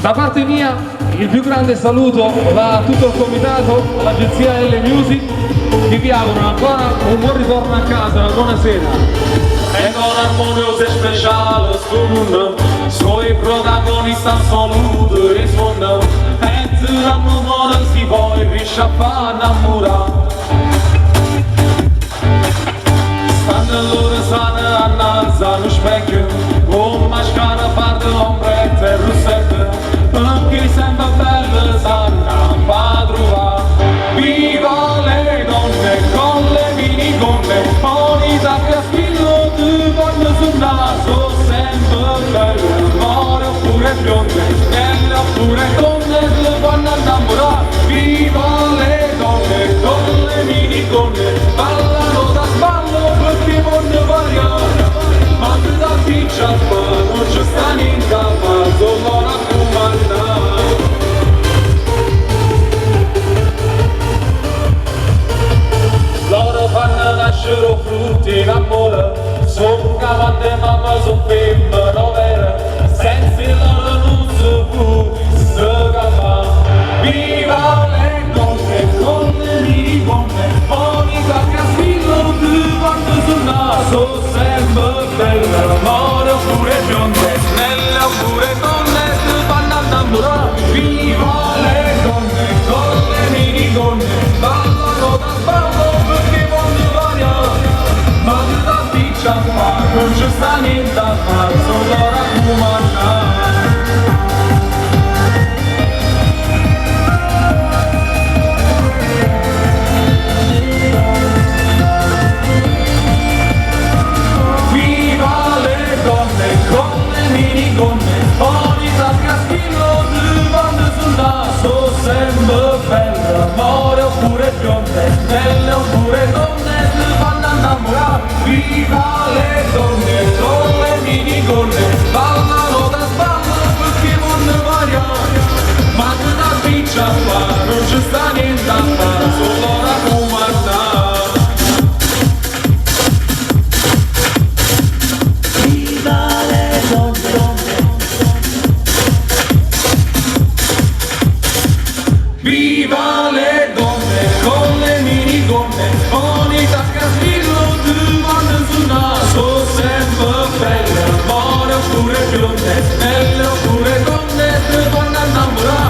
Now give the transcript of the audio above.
Da parte mia il più grande saluto va a tutto il comitato, all'agenzia L Music, che vi auguro ancora un buon ritorno a casa, una buona sera. È un armonioso e speciale sto mondo, suoi protagonista assoluto risponde, e ti si poi riesce a far innamorare. Stanno loro sana annanzi allo specchio, con mascara fatta ombretta e rossetto, perché sempre bella sanno fa trovare. Viva le donne con le minigonne, poi da spillo ti vanno sul naso, sempre belle, more oppure bionde, belle oppure donne, ti vanno a innamorare. Viva le donne con le minigonne, ballano da sballo perché voglio variare. Ma ti da piccia non ci sta niente a fare, solo raccomandare. Loro fanno nascere frutti in amore, sono cavante e mamma sono femmine vere, senza il loro non si può si campare. Viva le donne con le minigonne, ogni tacca sfilo ti vanno sul naso, sempre belle, more oppure bionde, nelle oppure donne ti fanno innamorare. Viva le donne con le minigonne, ballano da sballo perché voglio variare. Ma ti da piccia a fare, non ci sta niente a fare, solo raccomandare. Viva le donne con le minigonne, ogni tasca spillo ti vanno sul naso, sempre belle, more oppure bionde, belle oppure donne, ti fanno innamorare. Viva le donne con le minigonne, ballano da sballo perché vogliono variare. Ma ti da piccia a fare, non ci sta niente a fare, solo raccomandare. Viva le donne, Viva le donne con le minigonne, ogni tasca sfilo ti vanno sul naso, sempre belle, more oppure bionde, belle oppure donne, ti fanno innamorare.